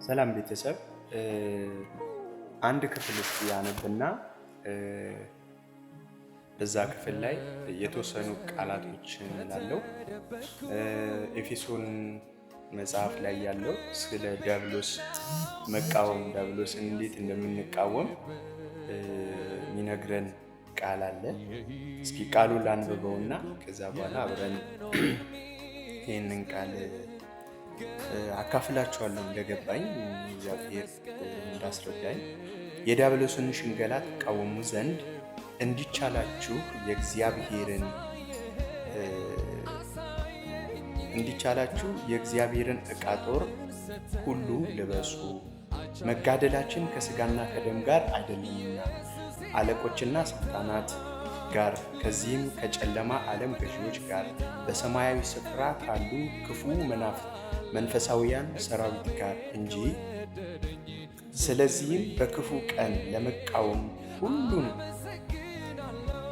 ሰላም ቤተሰብ፣ አንድ ክፍል እስኪ ያነብና በዛ ክፍል ላይ የተወሰኑ ቃላቶችን እላለሁ። ኤፌሶን መጽሐፍ ላይ ያለው ስለ ዲያብሎስ መቃወም፣ ዲያብሎስን እንዴት እንደምንቃወም የሚነግረን ቃል አለ። እስኪ ቃሉን ላንብበውና ከዛ በኋላ አብረን ይህንን ቃል አካፍላችኋለሁ እንደገባኝ፣ እግዚአብሔር እንዳስረዳኝ። የዲያብሎስን ሽንገላ ትቃወሙ ዘንድ እንዲቻላችሁ የእግዚአብሔርን ዕቃ ጦር ሁሉ ልበሱ። መጋደላችን ከስጋና ከደም ጋር አይደለምና አለቆችና ስልጣናት ጋር፣ ከዚህም ከጨለማ ዓለም ገዢዎች ጋር፣ በሰማያዊ ስፍራ ካሉ ክፉ መንፈሳውያን ሰራዊት ጋር እንጂ። ስለዚህም በክፉ ቀን ለመቃወም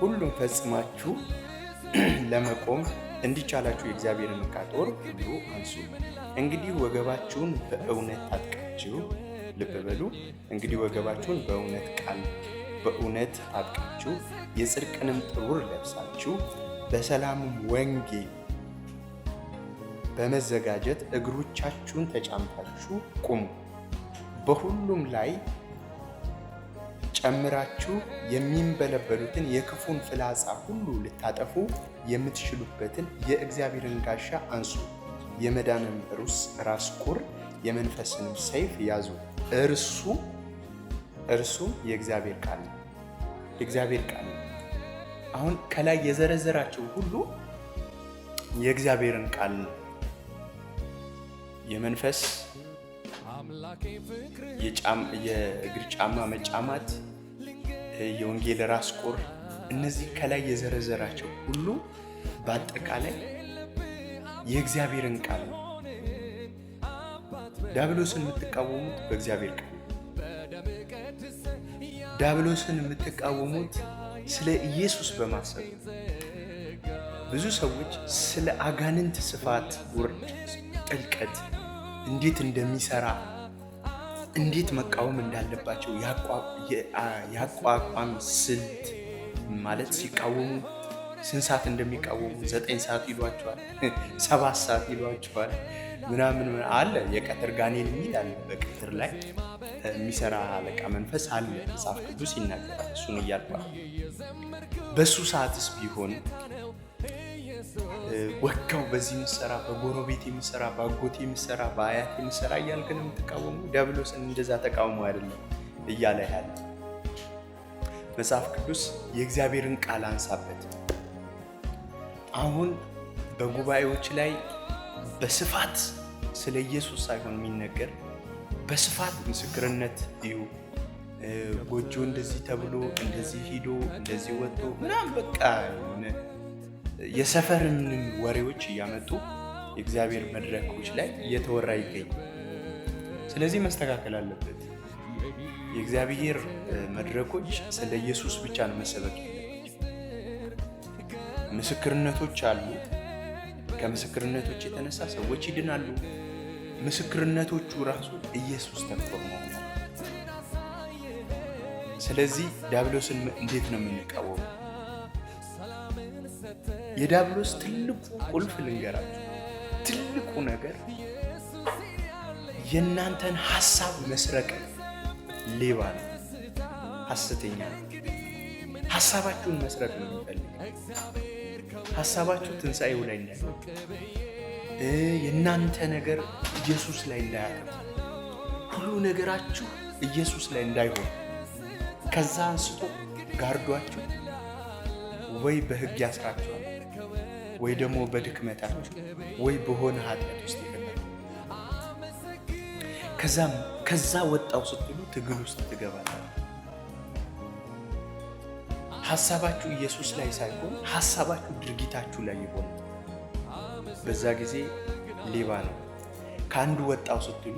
ሁሉን ፈጽማችሁ ለመቆም እንዲቻላችሁ የእግዚአብሔርን ዕቃ ጦር ሁሉ አንሱ። እንግዲህ ወገባችሁን በእውነት ታጥቃችሁ፣ ልብ በሉ። እንግዲህ ወገባችሁን በእውነት ቃል በእውነት ታጥቃችሁ፣ የጽድቅንም ጥሩር ለብሳችሁ፣ በሰላምም ወንጌል በመዘጋጀት እግሮቻችሁን ተጫምታችሁ ቁሙ። በሁሉም ላይ ጨምራችሁ የሚንበለበሉትን የክፉን ፍላጻ ሁሉ ልታጠፉ የምትችሉበትን የእግዚአብሔርን ጋሻ አንሱ። የመዳንን ራስ ቁር፣ የመንፈስንም ሰይፍ ያዙ። እርሱ የእግዚአብሔር ቃል ነው። የእግዚአብሔር ቃል ነው። አሁን ከላይ የዘረዘራቸው ሁሉ የእግዚአብሔርን ቃል ነው። የመንፈስ የእግር ጫማ መጫማት፣ የወንጌል ራስ ቁር፣ እነዚህ ከላይ የዘረዘራቸው ሁሉ በአጠቃላይ የእግዚአብሔርን ቃል ነው። ዲያብሎስን የምትቃወሙት በእግዚአብሔር ቃል ነው። ዲያብሎስን የምትቃወሙት ስለ ኢየሱስ በማሰብ። ብዙ ሰዎች ስለ አጋንንት ስፋት፣ ውርድ፣ ጥልቀት፣ እንዴት እንደሚሰራ፣ እንዴት መቃወም እንዳለባቸው፣ የአቋቋም ስልት ማለት ሲቃወሙ ስንት ሰዓት እንደሚቃወሙ፣ 9 ሰዓት ይሏቸዋል፣ 7 ሰዓት ይሏቸዋል፣ ምናምን አለ። የቀትር ጋኔን የሚል አለ። በቀትር ላይ የሚሰራ አለቃ መንፈስ አለ። መጽሐፍ ቅዱስ ይናገራል። እሱን እያልኳል። በሱ ሰዓትስ ቢሆን ወጋው በዚህ የምሰራ፣ በጎረቤት የምሰራ፣ በአጎት የምሰራ፣ በአያት የምሰራ እያልክ ነው የምትቃወሙ። ዲያብሎስን እንደዛ ተቃውሞ አይደለም እያለ ያለ መጽሐፍ ቅዱስ። የእግዚአብሔርን ቃል አንሳበት። አሁን በጉባኤዎች ላይ በስፋት ስለ ኢየሱስ ሳይሆን የሚነገር፣ በስፋት ምስክርነት እዩ፣ ጎጆ እንደዚህ ተብሎ፣ እንደዚህ ሂዶ፣ እንደዚህ ወጥቶ ምናምን፣ በቃ የሆነ የሰፈርንም ወሬዎች እያመጡ የእግዚአብሔር መድረኮች ላይ እየተወራ ይገኛል። ስለዚህ መስተካከል አለበት። የእግዚአብሔር መድረኮች ስለ ኢየሱስ ብቻ ነው መሰበክ ያለባቸው። ምስክርነቶች አሉ። ከምስክርነቶች የተነሳ ሰዎች ይድናሉ። ምስክርነቶቹ ራሱ ኢየሱስ ተኮር መሆን። ስለዚህ ዲያብሎስን እንዴት ነው የምንቃወመው? የዲያብሎስ ትልቁ ቁልፍ ልንገራችሁ። ትልቁ ነገር የእናንተን ሀሳብ መስረቅ ነው። ሌባ ነው፣ ሐሰተኛ ነው። ሀሳባችሁን መስረቅ ነው የሚፈልግ። ሀሳባችሁ ትንሣኤው ላይ እንዳይሆን፣ የእናንተ ነገር ኢየሱስ ላይ እንዳያተኩር፣ ሁሉ ነገራችሁ ኢየሱስ ላይ እንዳይሆን ከዛ አንስቶ ጋርዷችሁ ወይ በሕግ ያስራችኋል፣ ወይ ደግሞ በድክመታችሁ፣ ወይ በሆነ ኃጢአት ውስጥ ይከታል። ከዛም ከዛ ወጣው ስትሉ ትግል ውስጥ ትገባላችሁ። ሀሳባችሁ ኢየሱስ ላይ ሳይሆን ሀሳባችሁ ድርጊታችሁ ላይ ይሆናል። በዛ ጊዜ ሌባ ነው። ከአንዱ ወጣው ስትሉ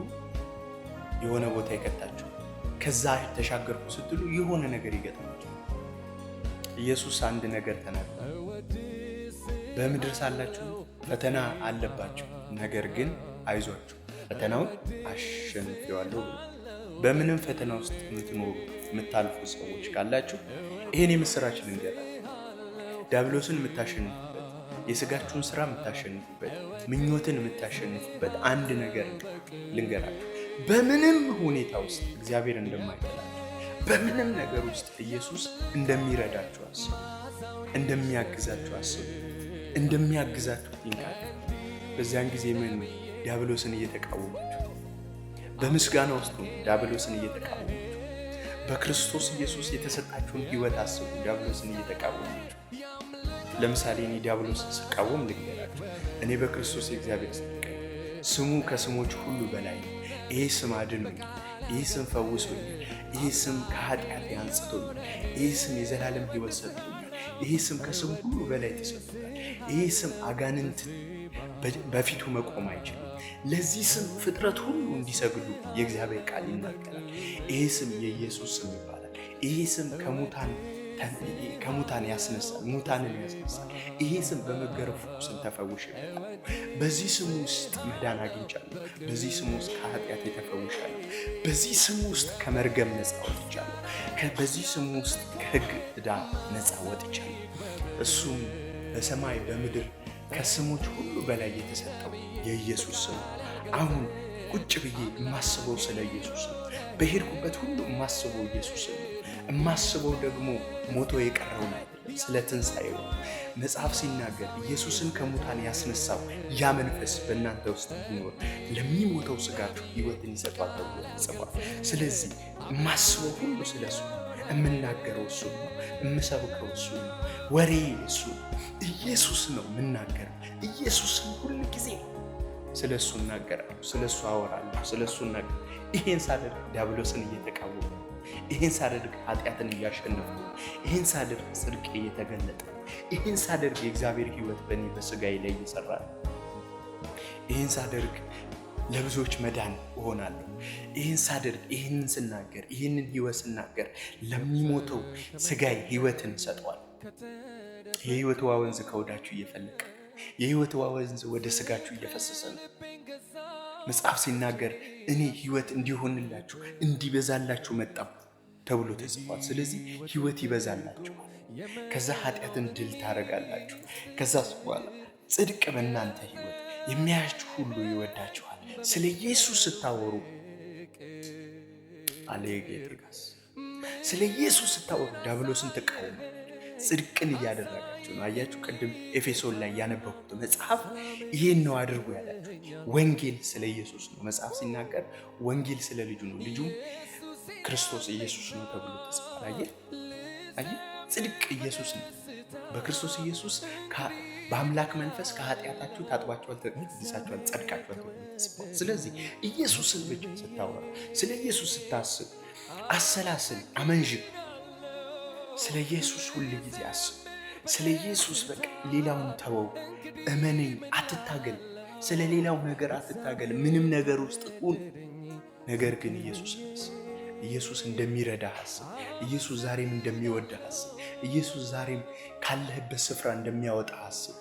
የሆነ ቦታ ይከታችሁ፣ ከዛ ተሻገርኩ ስትሉ የሆነ ነገር ይገጥማችሁ። ኢየሱስ አንድ ነገር ተናግሯል። በምድር ሳላችሁ ፈተና አለባችሁ፣ ነገር ግን አይዟችሁ፣ ፈተናውን አሸንፌዋለሁ ብሎ። በምንም ፈተና ውስጥ የምትኖሩ፣ የምታልፉ ሰዎች ካላችሁ ይሄን የምስራች ልንገራችሁ። ዲያብሎስን የምታሸንፉበት፣ የስጋችሁን ስራ የምታሸንፉበት፣ ምኞትን የምታሸንፉበት አንድ ነገር ልንገራችሁ። በምንም ሁኔታ ውስጥ እግዚአብሔር እንደማይጠላችሁ፣ በምንም ነገር ውስጥ ኢየሱስ እንደሚረዳችሁ አስቡ፣ እንደሚያግዛችሁ አስቡ፣ እንደሚያግዛችሁ think አድርጉ። በዚያን ጊዜ ምን ዲያብሎስን እየተቃወማችሁ፣ በምስጋና ውስጥ ሁኑ፣ ዲያብሎስን እየተቃወማችሁ፣ በክርስቶስ ኢየሱስ የተሰጣችሁን ሕይወት አስቡ፣ ዲያብሎስን እየተቃወማችሁ። ለምሳሌ እኔ ዲያብሎስን ስቃወም ልንገራችሁ። እኔ በክርስቶስ የእግዚአብሔር ጽድቅ ነኝ። ስሙ ከስሞች ሁሉ በላይ ነው። ይሄ ስም አድኖኛል። ይህ ስም ፈውሶኛል። ይህ ስም ከኃጢአት አንጽቶኛል። ይህ ስም የዘላለም ሕይወት ሰጥቶኛል። ይህ ስም ከስም ሁሉ በላይ ተሰጥቶኛል። ይህ ስም አጋንንት በፊቱ መቆም አይችልም። ለዚህ ስም ፍጥረት ሁሉ እንዲሰግዱ የእግዚአብሔር ቃል ይናገራል። ይሄ ስም የኢየሱስ ስም ይባላል። ይሄ ስም ከሙታን ያስነሳል፣ ሙታንን ያስነሳል። ይሄ ስም በመገረፉ ቁስል ተፈውሻለሁ። በዚህ ስም ውስጥ መዳን አግኝቻለሁ። በዚህ ስም ውስጥ ከኃጢአት ተፈውሻለሁ። በዚህ ስም ውስጥ ከመርገም ነፃ ወጥቻለሁ። በዚህ ስም ውስጥ ከሕግ ዕዳ ነፃ ወጥቻለሁ። እሱም በሰማይ በምድር ከስሞች ሁሉ በላይ የተሰጠው የኢየሱስ ስም። አሁን ቁጭ ብዬ የማስበው ስለ ኢየሱስ ነው። በሄድኩበት ሁሉ የማስበው ኢየሱስ ነው። የማስበው ደግሞ ሞቶ የቀረውን አይደለም፣ ስለ ትንሣኤው ነው። መጽሐፍ ሲናገር ኢየሱስን ከሙታን ያስነሳው ያ መንፈስ በእናንተ ውስጥ ቢኖር ለሚሞተው ስጋችሁ ሕይወትን ይሰጧል ተብሎ ተጽፏል። ስለዚህ የማስበው ሁሉ ስለ እሱ ነው። የምናገረው እሱ ነው። የምሰብከው እሱ ነው። ወሬ እሱ ነው። ኢየሱስ ነው የምናገረው። ኢየሱስን ሁል ጊዜ ስለ እሱ እናገራለሁ፣ ስለ እሱ አወራለሁ፣ ስለ እሱ እናገር። ይሄን ሳደርግ ዲያብሎስን እየተቃወምኩ፣ ይሄን ሳደርግ ኃጢአትን እያሸነፍኩ፣ ይሄን ሳደርግ ጽድቅ እየተገለጠ፣ ይሄን ሳደርግ የእግዚአብሔር ሕይወት በእኔ በስጋዬ ላይ እየሰራ ነው። ይህን ሳደርግ ለብዙዎች መዳን እሆናለሁ። ይህን ሳደርግ፣ ይህንን ስናገር፣ ይህንን ሕይወት ስናገር ለሚሞተው ስጋዬ ሕይወትን እሰጠዋለሁ። የሕይወት ውሃ ወንዝ ከሆዳችሁ እየፈለቀ፣ የሕይወት ውሃ ወንዝ ወደ ስጋችሁ እየፈሰሰ ነው። መጽሐፍ ሲናገር እኔ ሕይወት እንዲሆንላችሁ እንዲበዛላችሁ መጣሁ ተብሎ ተጽፏል። ስለዚህ ሕይወት ይበዛላችኋል። ከዛ ኃጢአትን ድል ታደርጋላችሁ። ከዛ በኋላ ጽድቅ በእናንተ ሕይወት የሚያያችሁ ሁሉ ይወዳችኋል። ስለ ኢየሱስ ስታወሩ አለ ጌጤጋስ፣ ስለ ኢየሱስ ስታወሩ ዲያብሎስን ትቃወማላችሁ። ጽድቅን እያደረጋችሁ ነው። አያችሁ፣ ቅድም ኤፌሶን ላይ ያነበብኩት መጽሐፍ ይሄን ነው አድርጎ ያላችሁ። ወንጌል ስለ ኢየሱስ ነው። መጽሐፍ ሲናገር ወንጌል ስለ ልጁ ነው፣ ልጁም ክርስቶስ ኢየሱስ ነው ተብሎ ተጽፏል። አየህ አየህ፣ ጽድቅ ኢየሱስ ነው። በክርስቶስ ኢየሱስ በአምላክ መንፈስ ከኃጢአታችሁ ታጥባችኋል፣ ተቀድሳችኋል፣ ጸድቃችኋል ተብሎ ተጽፏል። ስለዚህ ኢየሱስን ብቻ ስታወራ፣ ስለ ኢየሱስ ስታስብ፣ አሰላስል፣ አመንዥግ። ስለ ኢየሱስ ሁል ጊዜ አስብ። ስለ ኢየሱስ በቃ ሌላውን ተወው። እመነኝ፣ አትታገል። ስለ ሌላው ነገር አትታገል። ምንም ነገር ውስጥ ሁን፣ ነገር ግን ኢየሱስ አስብ። ኢየሱስ እንደሚረዳ አስብ። ኢየሱስ ዛሬም እንደሚወድህ አስብ። ኢየሱስ ዛሬም ካለህበት ስፍራ እንደሚያወጣ አስብ።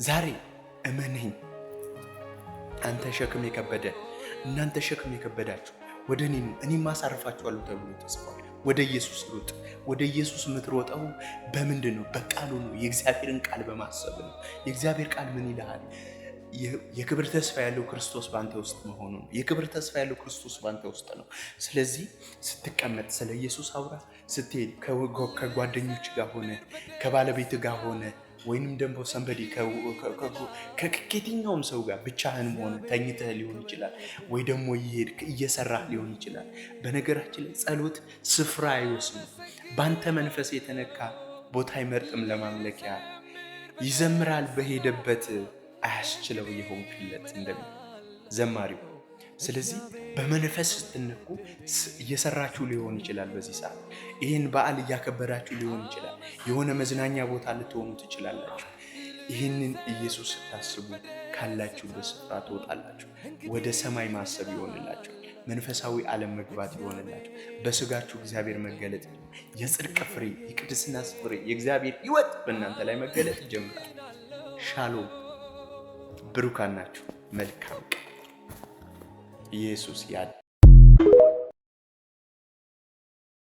ዛሬ እመነኝ፣ አንተ ሸክም የከበደ፣ እናንተ ሸክም የከበዳችሁ ወደ እኔ ኑ፣ እኔም አሳርፋችኋለሁ ተብሎ ተጽፏል። ወደ ኢየሱስ ሩጥ። ወደ ኢየሱስ የምትሮጠው በምንድን ነው? በቃሉ ነው። የእግዚአብሔርን ቃል በማሰብ ነው። የእግዚአብሔር ቃል ምን ይልሃል? የክብር ተስፋ ያለው ክርስቶስ በአንተ ውስጥ መሆኑ ነው። የክብር ተስፋ ያለው ክርስቶስ በአንተ ውስጥ ነው። ስለዚህ ስትቀመጥ ስለ ኢየሱስ አውራ። ስትሄድ ከጓደኞች ጋር ሆነ፣ ከባለቤት ጋር ሆነ፣ ወይንም ደግሞ somebody ከየትኛውም ሰው ጋር ብቻህንም ሆነ፣ ተኝተህ ሊሆን ይችላል፣ ወይ ደግሞ እየሄድክ እየሰራህ ሊሆን ይችላል። በነገራችን ላይ ጸሎት ስፍራ አይወስንም። በአንተ መንፈስ የተነካ ቦታ አይመርጥም። ለማምለኪያ ይዘምራል በሄደበት አያስችለው የሆንክለት እንደሚል ዘማሪው። ስለዚህ በመንፈስ ስትነኩ እየሰራችሁ ሊሆን ይችላል። በዚህ ሰዓት ይህን በዓል እያከበራችሁ ሊሆን ይችላል። የሆነ መዝናኛ ቦታ ልትሆኑ ትችላላችሁ። ይህንን ኢየሱስ ስታስቡ ካላችሁበት ስፍራ ትወጣላችሁ። ወደ ሰማይ ማሰብ ይሆንላችኋል። መንፈሳዊ ዓለም መግባት ይሆንላችሁ። በስጋችሁ እግዚአብሔር መገለጥ፣ የጽድቅ ፍሬ፣ የቅድስና ፍሬ፣ የእግዚአብሔር ሕይወት በእናንተ ላይ መገለጥ ይጀምራል። ሻሎም፣ ብሩካን ናችሁ። መልካም ቀን። ኢየሱስ ያ